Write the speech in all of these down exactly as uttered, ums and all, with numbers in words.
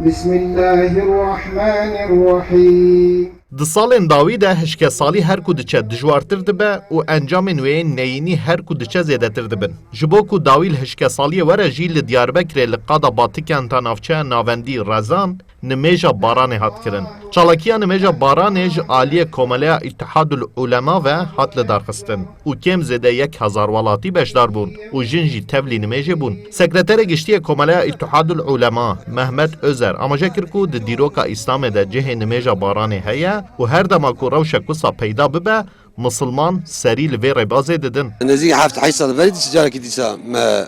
بسم الله الرحمن الرحيم. Di salên dawî de hişkesalî her ku diçe dijwartir dibe û encamên wê yên neyînî her ku diçe zêdetir dibin. Ji bo ku dawî li hişkesaliyê were jî li Diyarbekirê li qada Batikenta navçeya navendî Rezan nimêja baranê hat kirin. Çalakiya nimêja baranê ji aliyê Komeleya Îtihadul Ulema ve hat lidarxistin û kêm zêde yek hezar welatî beşdar bûn û jin jî tevlî nimêjê bûn. Sekreterê Giştî yê Komeleya Îtihadul Ulema Mehmet Özer amaje kir ku di dîroka Îslamê de cihê nimêja baranê heye û her dema ku rewşek wisa peyda bibe, misilman serî li vê rêbazê didin. Nêzîkî heft heyş sal berî dîsa carekî dîsa me,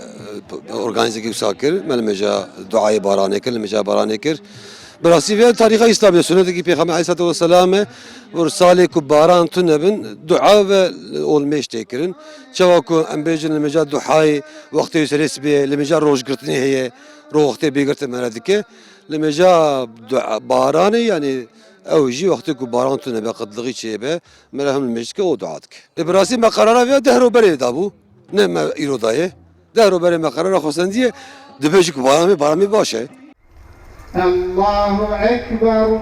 e, organîzekî wisa kir. Me nimêja duayê baranê kir, nimêja baranê kir. Bi rastî vê tarîxa Îslamê, sunnetekî Pêxember Aleyhisselatu Vesselam e. Vir salê ku baran tune bin, dua ve olmêş tê kirin. Çawa ku em bêjin nimêja duhayê, wextê serê sibê ye, nimêja rojgirtinê heye, ro wextê bêgirtin me re dike. Nimêja dua, baranê, yanî ew jî wextê ku baran tune be, qidlixî çêbe, me re him nimêj dike û dua dike. Ê, bi rastî me qerara vê deh ro berê dabû. Ne me îro dayê. Deh ro berê me qerara xwestendiye. Dibêjî ku baran bê, baran bê baş e. الله أكبر.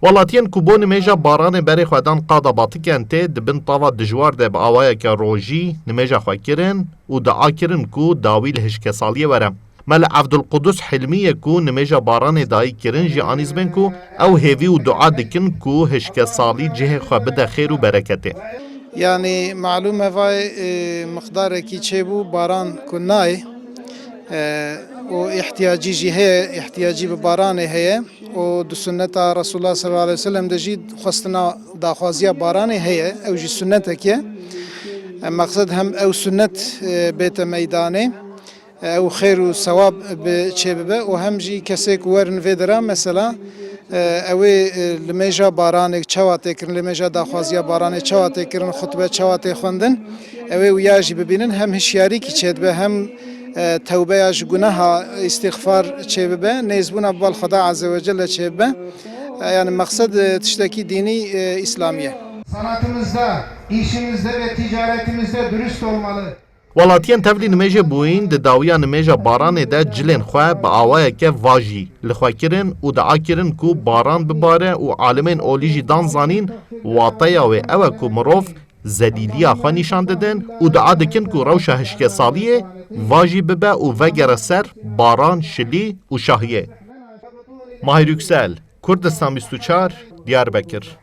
Welatiyên ku bo nimêja baranê berê xwe dan qada Batikentê, di bin tava dijwar de bi awayeke rojî nimêja xwe kirin û dua kirin ku dawî li hişkesaliyê were. Mele Evdulqudus Hilmî yê ku nimêja baranê dayî kirin jî anî zibên ku ew hêvî û dua dikin ku hişkesalî cihê xwe bide xêr û bereketê. Yanî malûm e vay, e, miqdarekî çêbû baran ku nayê, e, û îhtiyacî jî heye, îhtiyacî bi baranê heye û di sunneta Resulullah sallallahu aleyhi ve sellem de jî xwestina daxwaziya baranê heye, ew jî sunnetek e. E, mexsed hem ew sunnet, e, bête meydanê, ew xêr û sewab bi çêbibe û hem jî kesê ku werin vê dera mesela, e, ew ê, e, limêja baranê çawa tê kirin, limêja daxwaziya baranê çawa tê kirin, xutbe çawa tê xwendin, ew ê wiya jî bibînin, hem hişyarîkî çêdibe, hem, e, tewbeya ji guneha, îstîxfar çêbibe, nêzbûna bi bal Xweda Azze ve Celle çêbibe. E, yanî mexsed, e, tiştekî dînî, e, îslamî ye. Sanatımızda, işimizde ve ticaretimizde dürüst olmalı. Welatiyên tevlî nimêjê bûyîn di dawiya nimêja baranê de cilên xwe bi awayeke vajî li xwe kirin û dua kirin ku baran bibare û alimên olî jî dan zanîn, wateya wê ew e ku mirov zelîliya xwe nîşan didin û dua dikin ku rewşa hişkesaliyê vajî bibe û vegere ser baran, şilî û şahiyê. Mahir Yüksel, Kurdistan bîst û çar, Diyarbekir.